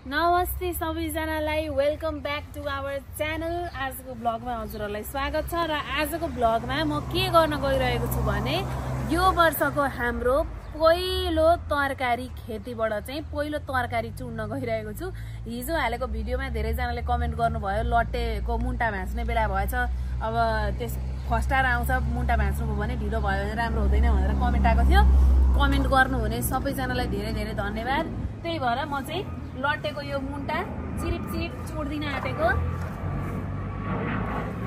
नमस्ते सबैजनालाई welcome back to our channel. आजको ब्लगमा हजुरहरूलाई स्वागत छ र आजको ब्लगमा म के गर्न गइरहेको छु भने यो वर्षको हाम्रो पहिलो तरकारी खेतीबाट चाहिँ पहिलो तरकारी चुन्न गइरहेको छु। हिजो हालेको भिडियोमा धेरैजनाले कमेन्ट गर्नुभयो लट्टेको मुन्टा भाँच्ने बेला भएछ, अब त्यस फस्टाएर आउँछ मुन्टा भाँच्नुभयो भने ढिलो भयो भने राम्रो हुँदैन भनेर कमेन्ट आएको थियो। कमेन्ट गर्नुहुने सबैजनालाई धेरै धेरै धन्यवाद। त्यही भएर म चाहिँ लट्टेको यो मुन्टा चिरिप चिरिप चुड्दिन आँटेको।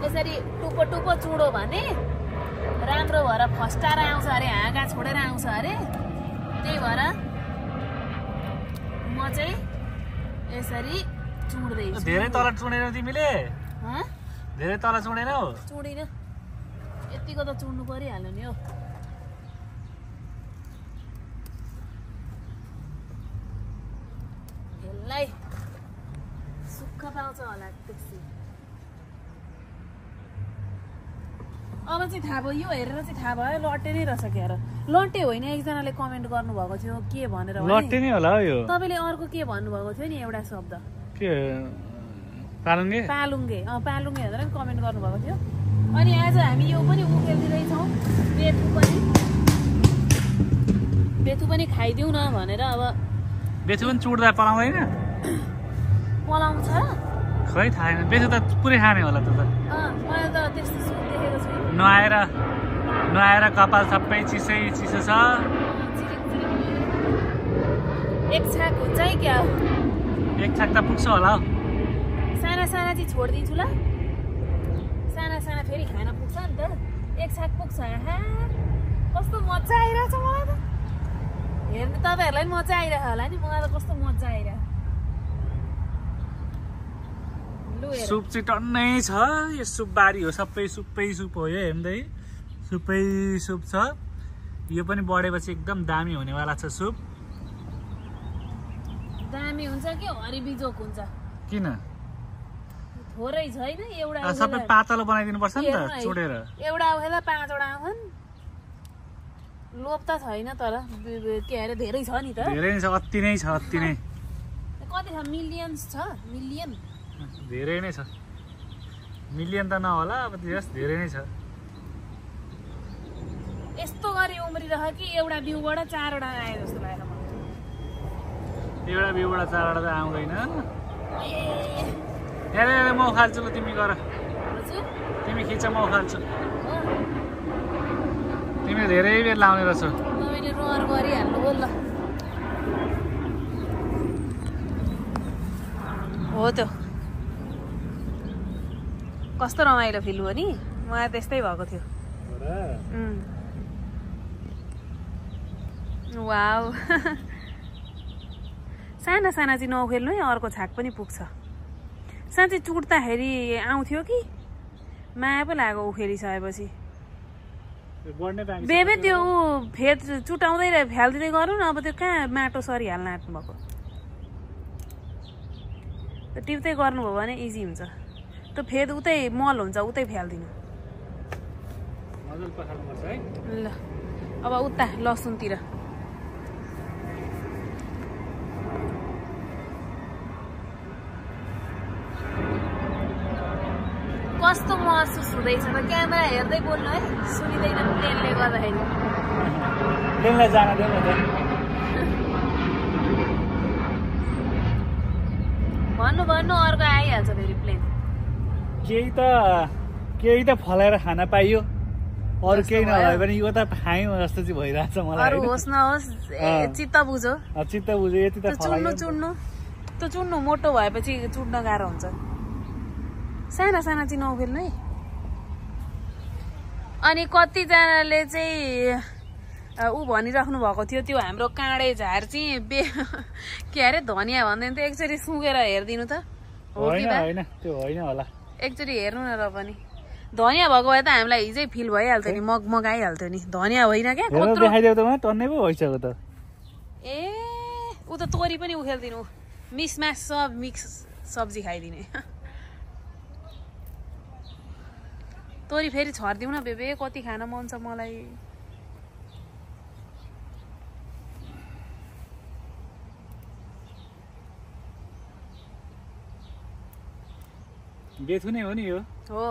यसरी टुप्पो टुप्पो चुडो भने राम्रो भएर फस्टाएर आउँछ अरे, हाँगा छोडेर आउँछ अरे। त्यही भएर म चाहिँ यसरी चुड्दैछु। धेरै तल चुडेनौ तिमीले? धेरै तल चुडेनौ? चुडिन, यतिको त चुड्नु परिहाल्यो नि हो। यसलाई सुक्ख पाउँछ होला त्यसै। अब चाहिँ थाहा भयो, यो हेरेर चाहिँ थाहा भयो लट्टे नै रहेछ क्यार। लट्टे होइन, एकजनाले कमेन्ट गर्नुभएको थियो के भनेर। लट्टे नै होला यो। तपाईँले अर्को के भन्नुभएको थियो नि एउटा शब्द के? पालुङ्गे? पालुङ्गे, पालुङ्गे भनेर नि कमेन्ट गर्नुभएको थियो। अनि आज हामी यो पनि उखेल्दिँदैछौँ, बेथु पनि खाइदिउँ न भनेर। अब बेथु पनि चुड्दा पलाउँदैन? पलाउँछ खै थाहा छैन, बेथु त पुरै खाने होला त। मैले त त्यस्तो देखेको छु। नुहाएर कपाल सबै चिसै चिसो छ। एक छाक हुन्छ है क्या? एक छाक त पुग्छ होला हौ। साना साना चाहिँ छोडिदिन्छु ल, साना साना फेरि खान पुग्छ नि त। एक छाक पुग्छ। कस्तो मजा आइरहेछ मलाई त हेर्नु। तपाईँहरूलाई पनि मजा आइरहेको होला नि, मलाई त कस्तो मजा आइरहेको। सुप चाहिँ टन्नै छ। यो सुप बारी हो, सबै सुपै सुप हो। यो हेर्दै सुपै सुप छ। यो पनि बढेपछि एकदम दामी हुनेवाला छ सुप। दामी हुन्छ कि हरिबिजोक हुन्छ? किन? थोरै छैन एउटा, सबै पातलो बनाइदिनु पर्छ नि त चुडेर। एउटा उखेल्दा 5 वटा आउँछन्। लोभ त छैन तर के अरे धेरै छ नि त। धेरै नै छ, अति नै छ, अति नै। कति छ? मिलियन्स छ? मिलियन धेरै नै छ। मिलियन त नहोला, अब धेरै नै छ। यस्तो गरी उम्रिरह कि एउटा बिउबाट 4 वटा आए जस्तो लाग्यो मलाई। एउटा बिउबाट 4 वटा त आउँदैन। हेरे हेरे म उखाल्छु ल, तिमी गर। तिमी खिच, म उखाल्छु। तिमीले धेरै बेर लाउने रहेछ। तपाईँले रहर गरिहाल्नु हो ल। हो त कस्तो रमाइलो फिल हो नि, मलाई त्यस्तै भएको थियो। वाउ साना साना चाहिँ नउखेल्नु है, अर्को छाक पनि पुग्छ। साँच्चै चुट्दाखेरि आउँथ्यो कि माया पो लाग्यो उखेलिसकेपछि। बेबे त्यो फेद चुटाउँदै फ्यालिदिँदै गरौँ न। अब त्यो कहाँ माटो सरिहाल्न आँट्नु भएको, त्यो टिप्दै गर्नुभयो भने इजी हुन्छ। त्यो फेद उतै मल हुन्छ, उतै फ्यालिदिनु ल। अब उता लसुनतिर कस्तो महसुस हुँदैछ त? क्यामेरा हेर्दै बोल्नु है, सुनिँदैन प्लेनले गर्दाखेरि। प्लेनलाई जान देऊ न त। भन्नु भन्नु अर्को आइहाल्छ फेरि प्लेन। केही त फलाएर खान पाइयो, अरू केही नभए पनि यो त खायौँ जस्तो चाहिँ भइरहेछ मलाई। अरू होस् नहोस् चित्त बुझो, चित्त बुझ्यो। यति त त्यो चुड्नु मोटो भएपछि चुड्न गाह्रो हुन्छ। साना साना चाहिँ नउखेल्नु है। अनि कतिजनाले चाहिँ ऊ भनिराख्नु भएको थियो त्यो हाम्रो काँडे झार चाहिँ के अरे धनियाँ भन्दैन त, एकचोटि सुँगेर हेरिदिनु त। होइन त्यो होइन होला, एकचोटि हेर्नु न र पनि। धनियाँ भएको भए त हामीलाई हिजै फिल भइहाल्थ्यो नि, मगाइहाल्थ्यो नि। धनियाँ होइन क्या, देखाइदेऊ त, टन्नै पो भइसक्यो त। ए ऊ त तोरी पनि उखेल्दिनु, मिक्सम्याच सब मिक्स सब्जी खाइदिने। तोरी फेरि छरिदिउँ न बेबे, कति खान मन छ मलाई। बेथु नै हो नि यो हो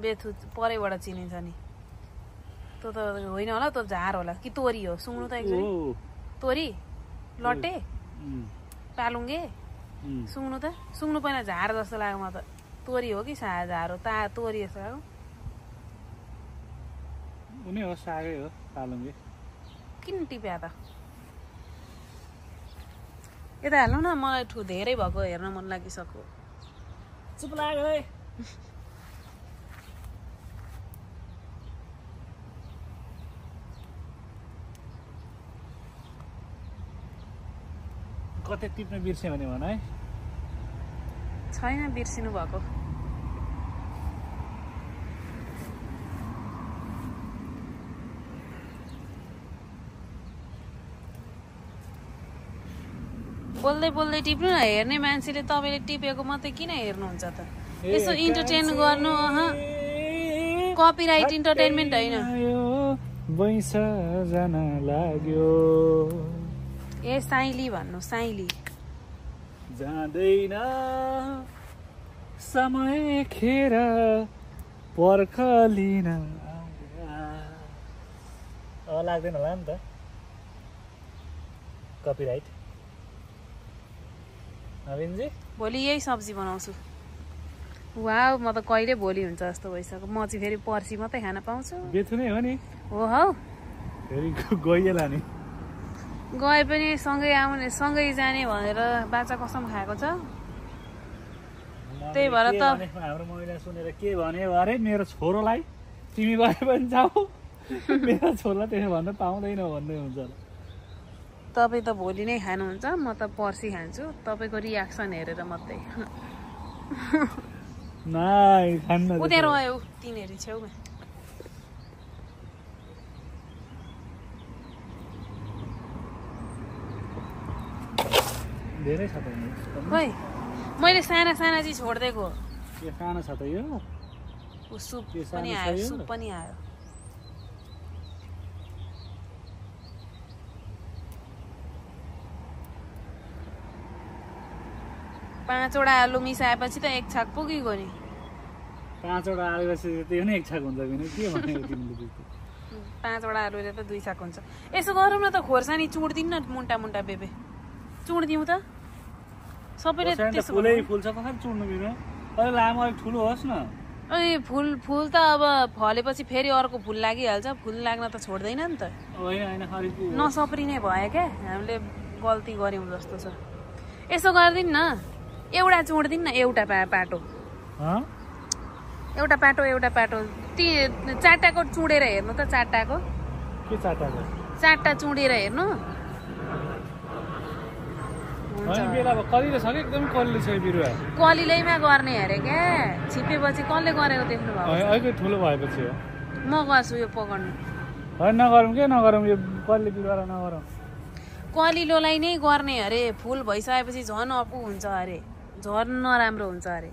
बेथु परैबाट चिनिन्छ नि त्यो त होइन होला त्यो झार होला कि तोरी हो सुँग्नु त एकचोटि तोरी लट्टे पालुङ्गे सुँग्नु त सुँग्नु पहिला झार जस्तो लाग्यो म त तोरी हो कि झार हो तोरी जस्तो लाग्यो उनी हो सागै हो पालुङ्गे किन टिप्या त यता हाल्नु न मलाई धेरै भएको हेर्न मन लागिसक्यो चुप लाग्यो है कतै टिप्न बिर्स्यो भने भन है छैन बिर्सिनु भएको बोल्दै बोल्दै टिप्नु न हेर्ने मान्छेले तपाईँले टिपेको मात्रै किन हेर्नुहुन्छ त यसो इन्टरटेन गर्नु कपिराइट इन्टरटेनमेन्ट होइन बैसा जान लाग्यो ए साइली भन्नु साइली जाँदैन समय खेर पर्खलिन लाग्दैन होला नि त कपिराइट नवीनजी भोलि यही सब्जी बनाउँछु वाउ म त कहिले भोलि हुन्छ जस्तो भइसक्यो म चाहिँ फेरि पर्सि मात्रै खान पाउँछु बेथु नै हो नि हो हौ फेरि गइएला नि गए पनि सँगै आउने सँगै जाने भनेर बाचा कसम खाएको छ त्यही भएर त हाम्रो महिला सुनेर के भने अरे मेरो छोरोलाई तिमी गए पनि जाऊ मेरो छोरोलाई त्यसो भन्न पाउँदैन भन्ने हुन्छ तपाईँ त भोलि नै खानुहुन्छ म त पर्सि खान्छु तपाईँको रियाक्सन हेरेर मात्रै उता रह्यो तिनीहरू छेउमा धेरै छ त खै मैले साना साना चाहिँ छोडिदिएको यो सानो छ त यो सुप पनि आयो सुप पनि आयो पाँचवटा आलु मिसाएपछि त एक छाक पुगिगयो नि पाँचवटा आलुपछि त्यो नै एक छाक हुन्छ भने के भन्यो तिमीले पाँचवटा आलुले त 2 छाक हुन्छ यसो गरौँ न त खोर्सानी चुड्दिनु न मुन्टा मुन्टा बेबे चुड्दिउँ त सबैले त्यसो फुलै फुल छ कसरी चुड्नु बिना अलि लामो अलिक ठुलो होस् न अनि फुल त अब फलेपछि फेरि अर्को फुल लागिहाल्छ फुल लाग्न त छोड्दैन नि त नसप्रिने भयो क्या हामीले गल्ती गऱ्यौँ जस्तो छ यसो गरिदिनु न एउटा चुड्दिनु न एउटा पाटो एउटा पाटो चारटाको चुडेर हेर्नु त चारटाको चारटा चुडेर हेर्नु कलिलैमा गर्ने अरे क्या छिपेपछि कसले गरेको देख्नु भएको ठुलो भएपछि म गर्छु यो पकाउनु नगरौँ के नगरौँ यो कलिलो बिरुवा नगरौँ कलिलोलाई नै गर्ने अरे फुल भइसकेपछि झन् अपु हुन्छ अरे झन् नराम्रो हुन्छ अरे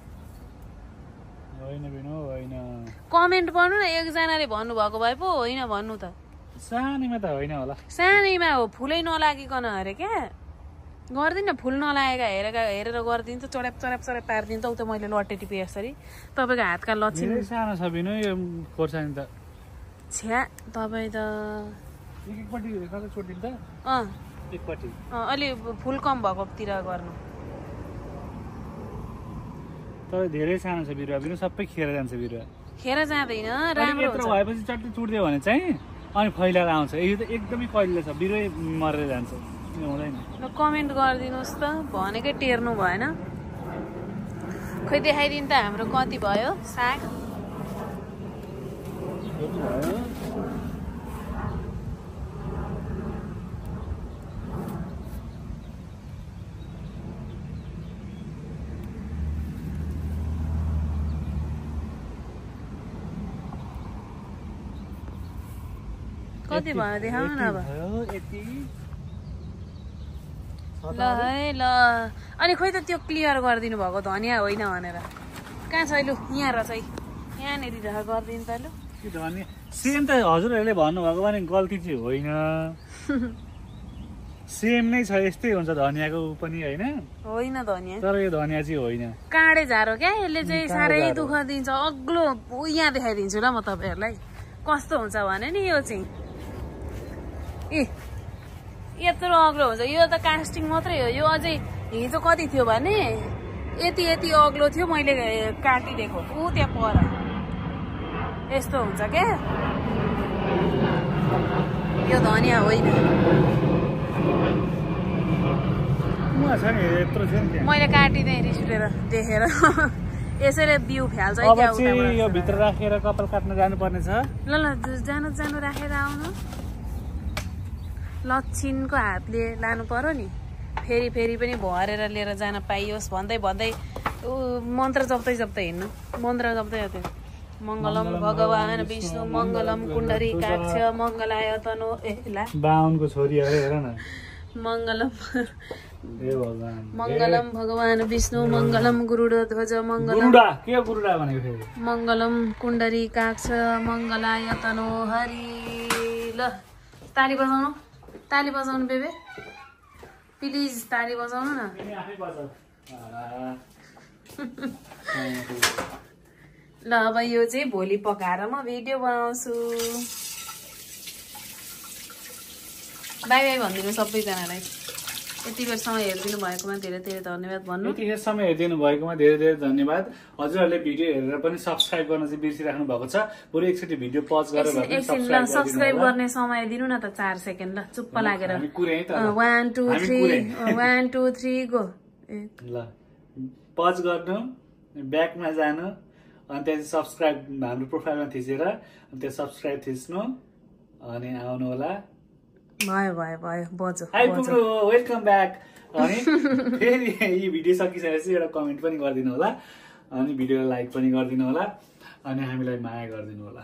कमेन्ट गर्नु न एकजनाले भन्नुभएको भए पो होइन भन्नु त सानैमा त होइन होला सानैमा हो फुलै नलागिकन अरे क्या गर्दिन फुल नलागेका हेरेर गरिदिन्छ चढाप पारिदिन्छ उता मैले लट्टे टिपे यसरी तपाईँको हातका लक्षण सानो छ बिनु यो खोर्सानी त छ्या तपाईँ त अलि फुल कम भएकोतिर गर्नु तपाईँ धेरै सानो छ बिरुवा बिनु सबै खेर जान्छ बिरुवा खेर जाँदैन राम्रो हुन्छ भएपछि चट्टी चुड्दियो भने चाहिँ अनि फैलाएर आउँछ यो त एकदमै कलिलो छ बिरुवै मरेर जान्छ हुँदैन कमेन्ट गरिदिनुहोस् त भनेकै टेर्नु भएन खै देखाइदिनु त हाम्रो कति भयो साग कति भयो देखाउनु न अब ल है ल अनि खोइ त त्यो क्लियर गरिदिनु भएको धनियाँ होइन भनेर कहाँ छ लु यहाँ रहेछ है यहाँनिर गरिदिनु त लु धनियाँ सेम त हजुरहरूले भन्नुभएको भने गल्ती चाहिँ होइन सेम नै छ, यस्तै हुन्छ धनियाको पनि होइन, होइन धनिया तर यो धनिया चाहिँ होइन। काँडे झारो क्या, यसले चाहिँ साह्रै दुःख दिन्छ। अग्लो यहाँ देखाइदिन्छु ल म तपाईँहरूलाई कस्तो हुन्छ भने नि। यो चाहिँ यत्रो अग्लो हुन्छ। यो त कास्टिङ मात्रै हो। यो अझै हिजो कति थियो भने यति यति अग्लो थियो, मैले काटिदिएको ऊ त्यहाँ पर यस्तो हुन्छ क्या। यो धनिया होइन, मैले काटिदिएँ रिस उठेर देखेर। यसैले बिउ फ्याल्छ क्या। यो भित्र राखेर कपाल काट्न जानुपर्ने छ। ल ल जानु जानु राखेर आउनु। लक्षिणको हातले लानु पर्यो नि, फेरि फेरि पनि भरेर लिएर जान पाइयोस् भन्दै भन्दै मन्त्र जप्दै जप्दै हिँड्नु। मन्त्र जप्दै त्यो मङ्गलम भगवान विष्णु मङ्गलम कुण्डरी काक्ष मङ्गलाय तनो बाहुनको छोरी हेर न। मङ्गलम मङ्गलम भगवान विष्णु मङ्गलम गुरुडध्वज मङ्गलम मङ्गलम कुण्डरी काक्ष मङ्गलाय तनो हरि। ल ताली बजाउनु, ताली बजाउनु बेबे प्लिज, ताली बजाउनु न। ल अब यो चाहिँ भोलि पकाएर म भिडियो बनाउँछु। बाई बाई भनिदिनु सबैजनालाई। यति बेरसम्म हेरिदिनु भएकोमा धेरै धेरै धन्यवाद भन्नु। यतिखेरसम्म हेरिदिनु भएकोमा धेरै धेरै धन्यवाद। हजुरहरूले भिडियो हेरेर पनि सब्सक्राइब गर्न चाहिँ बिर्सिराख्नु भएको छ। बरु एकचोटि भिडियो पज गरेर सब्सक्राइब गर्ने समय दिनु न त, 4 सेकेन्ड ल चुप्प लागेर। 1 2 3 गो। ल पज गर्नु, ब्याकमा जानु, अनि त्यहाँ सब्सक्राइब हाम्रो प्रोफाइलमा थिचेर त्यो सब्सक्राइब थिच्नु अनि आउनु होला। भयो भयो भयो बजो आइपुग्नु, वेलकम ब्याक। अनि फेरि यो भिडियो सकिसकेपछि एउटा कमेन्ट पनि गरिदिनु होला, अनि भिडियोलाई लाइक पनि गरिदिनु होला, अनि हामीलाई माया गरिदिनु होला।